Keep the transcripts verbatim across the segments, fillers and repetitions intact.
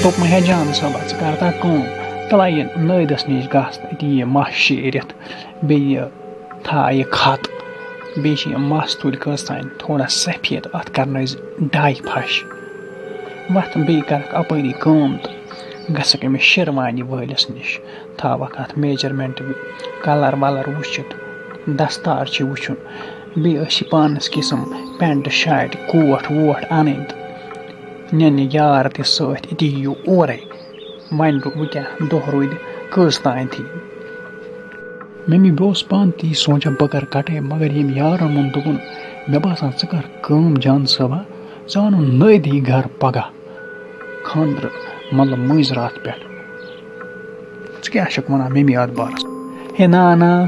دوٚپمَے ہے جان صٲبہ، ژٕ کَر تہٕ کٲم، تَلہ یہِ نٲدِس نِش گژھ تہٕ أتی یہِ مَس شیٖرِتھ، بیٚیہِ یہِ تھاو یہِ خط، بیٚیہِ چھِ یہِ مَس تُلۍ کٔژتام تھوڑا سفید، اَتھ کَرنٲوزِ ڈاے پھَش۔ وَتھ بیٚیہِ کَرَکھ اَپٲری کٲم تہٕ گژھَکھ أمِس شیروانی وٲلِس نِش، تھاوَکھ اَتھ میجرمٮ۪نٛٹ، کَلَر وَلَر وٕچھِتھ، دَستار چھِ وٕچھُن، بیٚیہِ ٲسۍ یہِ پانَس قٕسٕم پٮ۪نٛٹ شاٹہِ کوٹھ ووٹھ اَنٕنۍ تہٕ نِنہٕ یار تہِ سۭتۍ، أتی یِیِو اورَے۔ وۄنۍ دوٚپ، وۄنۍ کیٛاہ دۄہ روٗدِ کٔژ تانۍ تھی؟ ممی، بہٕ اوسُس پانہٕ تی سونٛچان، بہٕ کَرٕ کَٹٲے، مگر ییٚمۍ یارَن ووٚن، دوٚپُن، مےٚ باسان، ژٕ کَر کٲم، جان صٲبا، ژٕ اَنُن نٲدی گَرٕ پَگاہ خانٛدرٕ، مطلب، مٲنٛزِ راتھ پٮ۪ٹھ۔ ژٕ کیٛاہ چھَکھ وَنان ممی اَتھ بارَس؟ ہے نا نا،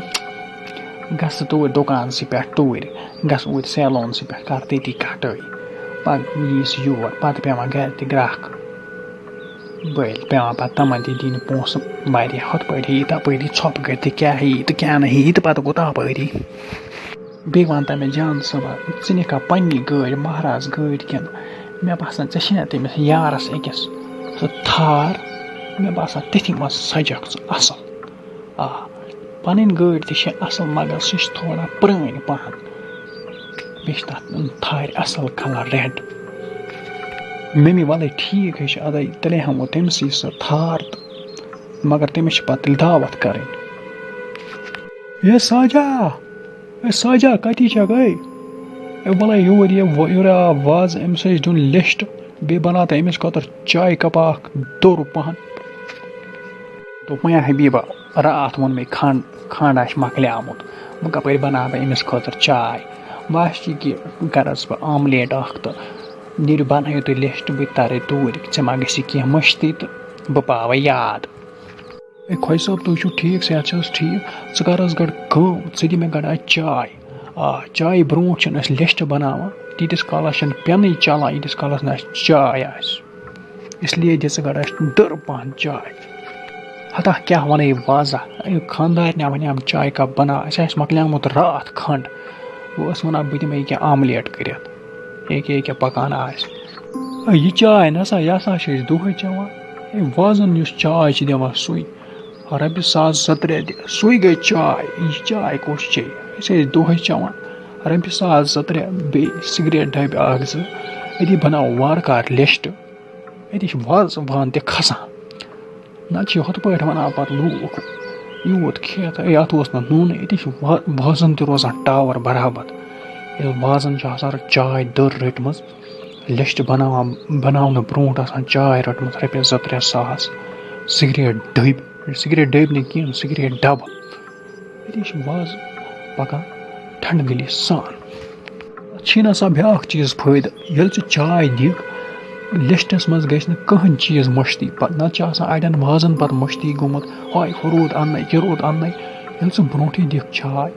گژھٕ توٗرۍ دُکانسٕے پٮ۪ٹھ، توٗرۍ گژھٕ اوٗرۍ سیلونسٕے پٮ۪ٹھ، کَرٕ تٔتی کَٹٲے۔ پَتہٕ یِیہِ سُہ یور، پَتہٕ پٮ۪وان گَرِ تہِ گرٛکھ۔ بٔلۍ پٮ۪وان پَتہٕ تِمَن تہِ دِنۍ پونٛسہٕ واریاہ، ہُتھ پٲٹھۍ ہیٚیہِ تَپٲری ژھۄپہٕ کٔرِتھ تہِ کیٛاہ ہیٚیہِ تہٕ کیٛاہ نہٕ ہیٚیہِ تہٕ پَتہٕ گوٚو تَپٲری۔ بیٚیہِ وَن تہٕ مےٚ جان صٲبا، ژٕ نِکھا پنٛنی گٲڑۍ مہراز گٲڑۍ کِنہٕ؟ مےٚ باسان، ژےٚ چھِنا تٔمِس یارَس أکِس سُہ تھار، مےٚ باسان، تٔتھی منٛز سَجَکھ ژٕ اَصٕل۔ آ، پَنٕنۍ گٲڑۍ تہِ چھِ اَصٕل، مگر سُہ چھِ تھوڑا پرٛٲنۍ پَہَن۔ بیٚیہِ چھِ تَتھ تھارِ اَصٕل کَلَر ریڈ۔ مٔمی، وَلَے ٹھیٖک ہے چھِ، اَدَے تیٚلے ہٮ۪مو تٔمۍ سٕے سۄ تھار تہٕ، مگر تٔمِس چھِ پَتہٕ تیٚلہِ دعوت کَرٕنۍ۔ ہے ساجا، ہے ساجا، کَتی چھَکھ؟ ہے، ہے، وَلَے یور یہِ، یورٕ آو وازٕ، أمِس ٲسۍ دیُن لِسٹ، بیٚیہِ بَناو تہٕ أمِس خٲطرٕ چایہِ کَپا اَکھ دوٚر پَہَن۔ دوٚپمَے، حبیٖبہ، راتھ ووٚن مےٚ کھنٛڈ، کھنٛڈ آسہِ مۄکلیٛومُت، وۄنۍ کَپٲرۍ بَناو بہٕ أمِس خٲطرٕ چاے؟ بَس یہِ کہِ کَرَس بہٕ آملیٹ اَکھ تہٕ نیٖرِو بَنٲیِو تُہۍ لِسٹ، بہٕ تہِ تَرَے توٗرۍ، ژےٚ ما گژھِ کینٛہہ مٔشتٕے تہٕ بہٕ پاوَے یاد۔ ہے خۄجہِ صٲب، تُہۍ چھُو ٹھیٖک، صحت چھِ حظ ٹھیٖک؟ ژٕ کَر حظ گۄڈٕ کٲم، ژٕ دِ مےٚ گۄڈٕ اَتہِ چاے۔ آ، چایہِ برونٛٹھ چھِنہٕ أسۍ لِسٹ بَناوان، تیٖتِس کالَس چھِنہٕ پٮ۪نٕے چَلان، ییٖتِس کالَس نہٕ اَسہِ چاے آسہِ۔ اس لیے دِ ژٕ گۄڈٕ اَسہِ دٔر پَہَن چاے۔ ہتا کیٛاہ وَنَے وازا، اے خانٛدارنہِ وَنیٛام چایہِ کَپ بَناو، اَسہِ آسہِ مۄکلیٛومُت راتھ کھنٛڈ۔ بہٕ ٲس وَنان بہٕ دِمَے ییٚکیٛاہ آملیٹ کٔرِتھ، ییٚکیٛاہ ییٚکیٛاہ پَکان آسہِ۔ اے یہِ چاے نہ سا، یہِ ہسا چھِ أسۍ دۄہَے چٮ۪وان۔ اے وازَن یُس چاے چھِ دِوان سُے۔ رۄپیہِ ساس زٕ ترٛےٚ دِ، سُے گٔے چاے۔ یہِ چاے کُس چیٚیہِ؟ أسۍ ٲسۍ دۄہَے چٮ۪وان۔ رۄپیہِ ساس زٕ ترٛےٚ بیٚیہِ سِگریٹ ڈَبہِ اَکھ زٕ۔ أتی بَناوو وارٕ کارٕ لِسٹ۔ أتی چھِ وازٕ وان تہِ کھَسان۔ نَتہٕ چھِ ہُتھ پٲٹھۍ وَنان پَتہٕ لوٗکھ، یوٗت کھٮ۪تھ، ہے، اَتھ اوس نہٕ نوٗنٕے۔ أتی چھِ وا-، وازَن تہِ روزان ٹاوَر برابر۔ ییٚلہِ وازَن چھِ آسان چاے دٔر رٔٹمٕژ، لِسٹ بَناوان، بَناونہٕ برونٛٹھ آسان چاے رٔٹمٕژ رۄپیَس زٕ ترٛےٚ ساس، سِگریٹ ڈٔبۍ، سِگریٹ ڈٔبۍ نہٕ کینٛہہ، سِگریٹ ڈَبہٕ۔ أتی چھِ وازٕ پَکان ٹھنٛڈٕ دِلی سان۔ اَتھ چھی نہ سا بیٛاکھ چیٖز فٲیدٕ، ییٚلہِ ژٕ چاے دِکھ، لِسٹَس منٛز گژھِ نہٕ کٕہٕنۍ چیٖز مٔشتٕے۔ پَتہٕ نَتہٕ چھِ آسان اَڑٮ۪ن وازَن پَتہٕ مٔشتٕے گوٚمُت، ہاے ہُہ روٗد اَننَے، یہِ روٗد اَننَے۔ ییٚلہِ ژٕ برونٛٹھٕے دِکھ چاے،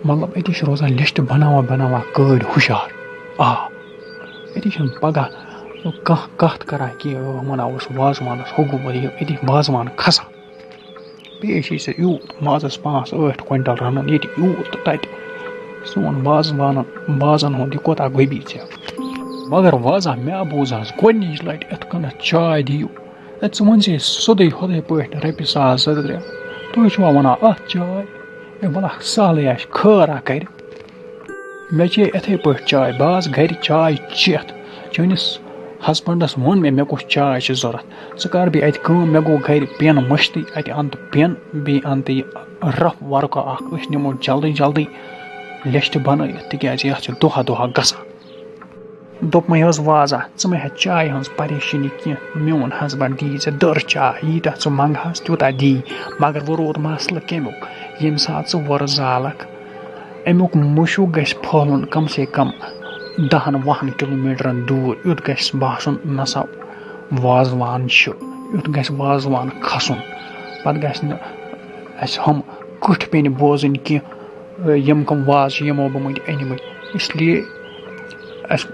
مطلب، أتی چھِ روزان لِسٹ بَناوان بَناوان کٲڑۍ ہُشار۔ آ، أتی چھِنہٕ پَگاہ کانٛہہ کَتھ کَران کینٛہہ، "ٲہ، وَنان اوس وازوانَس ہُہ گوٚمُت، یہِ أتی وازوان کھَسان۔" بیٚیہِ چھِ أسۍ یوٗت مازَس پانٛژھ ٲٹھ کویِنٹَل رَنُن، ییٚتہِ یوٗت تہٕ تَتہِ۔ سون وازوانَن، وازَن ہُنٛد یہِ کوٗتاہ گوٚبی ژےٚ۔ مگر وازا، مےٚ بوٗز آز گۄڈٕنِچ لَٹہِ یِتھ کٔنَتھ چاے دِیِو۔ ہے، ژٕ وَن ژےٚ سیوٚدُے ہُتھَے پٲٹھۍ رۄپیہِ ساس زٕ ترٛےٚ۔ تُہۍ چھِوا وَنان اَتھ چاے؟ ہے، وَلہٕ سہلٕے آسہِ، خٲرا کَرِ۔ مےٚ چے یِتھَے پٲٹھۍ چاے۔ بہٕ آس گَرِ چاے چٮ۪تھ۔ چٲنِس ہَسبَنٛڈَس ووٚن مےٚ، مےٚ کُس چاے چھِ ضوٚرَتھ۔ ژٕ کَر بیٚیہِ اَتہِ کٲم، مےٚ گوٚو گَرِ پٮ۪ن مٔشتٕے۔ اَتہِ اَن تہٕ پٮ۪ن، بیٚیہِ اَن تہٕ یہِ رَف ورقہٕ اَکھ۔ أسۍ نِمو جلدی جلدی لِسٹ بَنٲیِتھ، تِکیٛازِ یَتھ چھِ دۄہ دۄہ گژھان۔ دوٚپمَے حظ وازا، ژٕ مہ ہےٚ چایہِ ہٕنٛز پریشٲنی کینٛہہ، میون ہسبنٛڈ دِیی ژےٚ دٔر چاے، ییٖتیٛاہ ژٕ منٛگہَس تیوٗتاہ دِیی۔ مگر وۄنۍ روٗد مسلہٕ کَمیُک؟ ییٚمہِ ساتہٕ ژٕ وۄرٕ زالَکھ، اَمیُک مُشُک گژھِ پھٔہلُن کم سے کم دَہَن وُہَن کِلوٗ میٖٹرَن دوٗر، یُتھ گژھِ باسُن نہ سا وازوان چھُ، یُتھ گژھِ وازوان کھَسُن۔ پَتہٕ گژھِ نہٕ اَسہِ ہُم کٕٹھۍ پیٚنہِ بوزٕنۍ کینٛہہ، یِم کٕم وازٕ چھِ، یِمو بہٕ وٕنہِ أنۍ مٕتۍ۔ اس لیے اَسہِ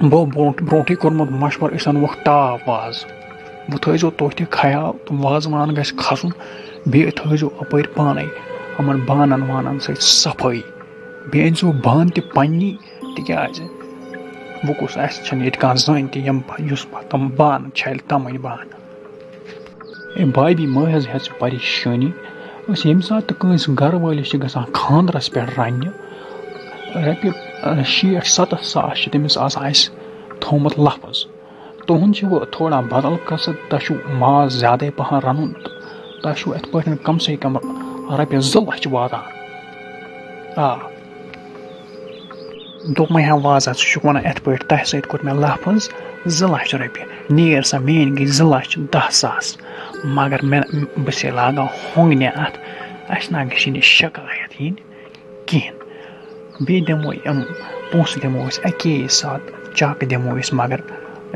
بہٕ برونٛٹھ، برونٛٹھٕے کوٚرمُت مَشوَرٕ، أسۍ اَنوکھ ٹاپ وازٕ۔ وۄنۍ تھٲیزیو تُہۍ تہِ خیال، تِم وازوان گژھِ کھَسُن، بیٚیہِ تھٲیزیو اَپٲرۍ پانَے یِمَن بانَن وانَن سۭتۍ صفٲیی۔ بیٚیہِ أنۍزیو بانہٕ تہِ پنٛنی، تِکیٛازِ وۄنۍ کُس اَسہِ چھَنہٕ ییٚتہِ کانٛہہ زٔنۍ تہِ یِم یُس پَتہٕ تِم بانہٕ چھَلہِ تِمَے بانہٕ۔ اے بھابی، مہٕ حظ ہےٚ ژٕ پریشٲنی۔ أسۍ ییٚمہِ ساتہٕ تہٕ کٲنٛسہِ گَرٕ وٲلِس چھِ گژھان خانٛدرَس پٮ۪ٹھ رَننہِ، رۄپیہِ، اَ، شیٹھ ستَتھ ساس چھِ تٔمِس آسان اَسہِ تھوٚومُت لفظ۔ تُہُنٛد چھُ وۄنۍ تھوڑا بدل قٕصہٕ، تۄہہِ چھُو ماز زیادَے پَہَن رَنُن تہٕ تۄہہِ چھُو یِتھ پٲٹھۍ کَم سے کَم رۄپیَس زٕ لَچھ واتان۔ آ۔ دوٚپمَے ہا وازَس، ژٕ چھُکھ وَنان یِتھ پٲٹھۍ، تۄہہِ سۭتۍ کوٚر مےٚ لفظ زٕ لَچھ رۄپیہِ، نیر سا میٛٲنۍ گٔے زٕ لَچھ دَہ ساس، مگر مےٚ، بہٕ چھسے لاگان ہۄنٛگنہِ اَتھ، اَسہِ نہ گژھِ نہٕ شکایت یِنۍ کِہیٖنۍ۔ بیٚیہِ دِمو یِم پونٛسہٕ دِمو أسۍ اَکے ساتہٕ، چَک دِمو أسۍ، مگر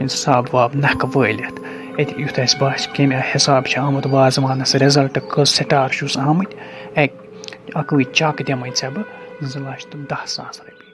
حساب واب نَکھٕ وٲلِتھ۔ أتی یُتھ اَسہِ باسہِ کَمہِ آیہِ حساب چھِ آمُت وازوانَس، رِزَلٹ کٔژ سٹار چھُس آمٕتۍ، اَکہِ، اَکٕے چَک دِمَے ژےٚ بہٕ زٕ لَچھ تہٕ دَہ ساس رۄپیہِ۔